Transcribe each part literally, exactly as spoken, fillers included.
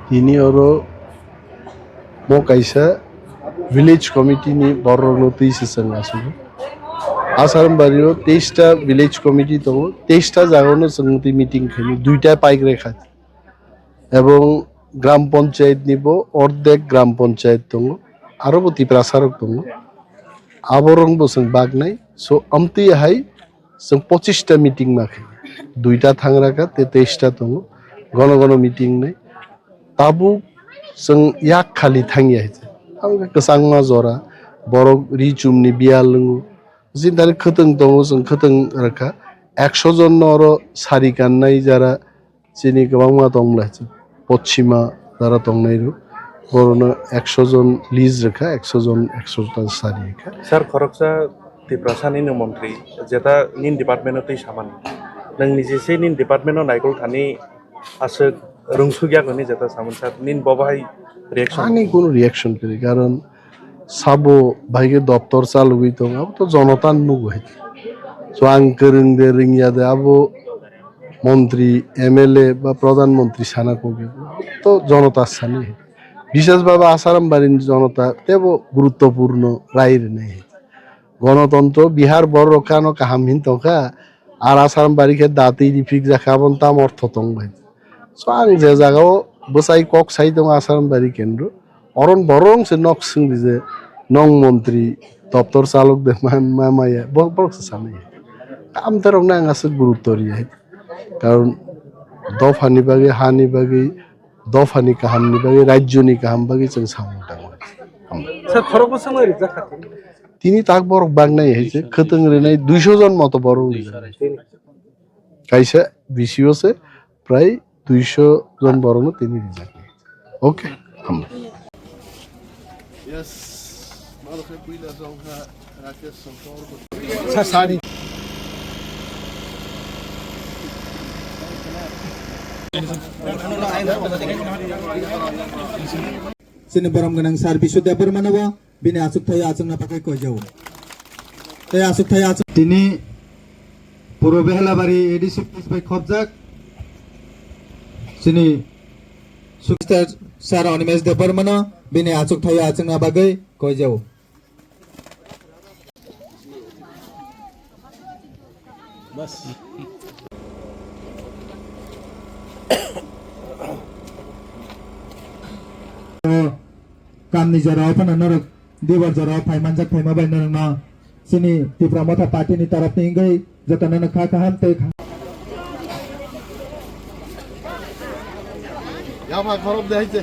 Tini oro mo kaisa village committee ni borok no twi se chwng asugo. Asarambari o teis ta village committee tongo, teis ta jaga no chwng twi meeting khaini, duita paik rekha. Ebong gram panchayat ni bo ordek gram panchayat tongo, aro bo Tiprasa rok tongo. Aborok bo chwng baknai, so amtwi hai chwng pochis ta meeting ma khe, duita thangraka tei teis ta tongo, gono gono meeting nai. Tabuk chwng yak khali thangya hai se. Tabuk kwchangma jora, borok ri chumni biyal wngo. Jindani khwtwng tongo, chwng khwtwng rwkha. Ekso jon no oro sari kannai jara chini kwbangma tong bwlai. Pochima jara tongnai rw. Borokno ekso jon list rwkha, ekso jon, ekso ta sari rwkha. Sir, khoroksa Tiprasa nini montri, jeta nini department o twi samani. Nwng niji se nini department o naikol thani aswk rwngsuk yak hwnwi jeta samani, sir, nini bo bahai reaction? Ani kono reaction kwrwi, karon sabo bahai khe doptor chalogwi tongo, abo to jonota nugo hai. So ang kwrwng de rwngya de abo montri, M L A ba pradhan montri sana kok ya, to jonota sani. Bishes baba Asarambari ni jonota tebo guruttopurno rai rwnai. Gonotontro Bihar borok khe ano kaham hin tongkha, ar Asarambari khe datwi rifik jakha, aboni tamo ortho tong bai. So ang je jagao bwsai kok sai tongo Asarambari kendro, oron borong se nok swngdi je nong montri doptor chalok de man ma maya, bo-, borok se sanai. Amte rok nang aswk gurutto riya, karon dophani bagwi, hani bagwi, dophani kahamni bagwi, rajyoni kaham bagwi chwng samung tango. Hambai. Sir, khorokbo swngwi rijak kha. Tini tak borok baknai hai se, khwtwng rwnai duiso jon moto borok rijak. Kaisa B C O se prai duiso jon borokno tini rijak. Okay, hambai. Yes, malo khe puila jong kha Rakesh Shankar. Sa-, sari. Chini borom gwnang sir Bishu Debbarmano bo bini achukthai achukna bagwi koijao. Tei achukthai achuk-, tini Puro Behelabari A D C office bai khopjak chini Sukster sir Animesh Debbarmano bini achukthai achukna bagwi koijao. Bas. Kamni jorao phano norok dibar jorao phai manjak phaima bai norokno chini Tipra Motha Party ni torop ni wngwi jotono no kha kaham tei kha. Yapha khorok de haise.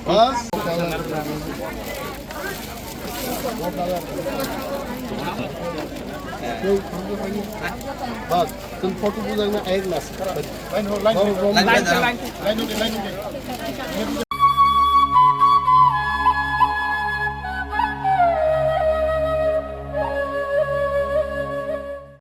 Bas. Bas, chwng photo bujak na ayek nas. Line, line, line, line, line.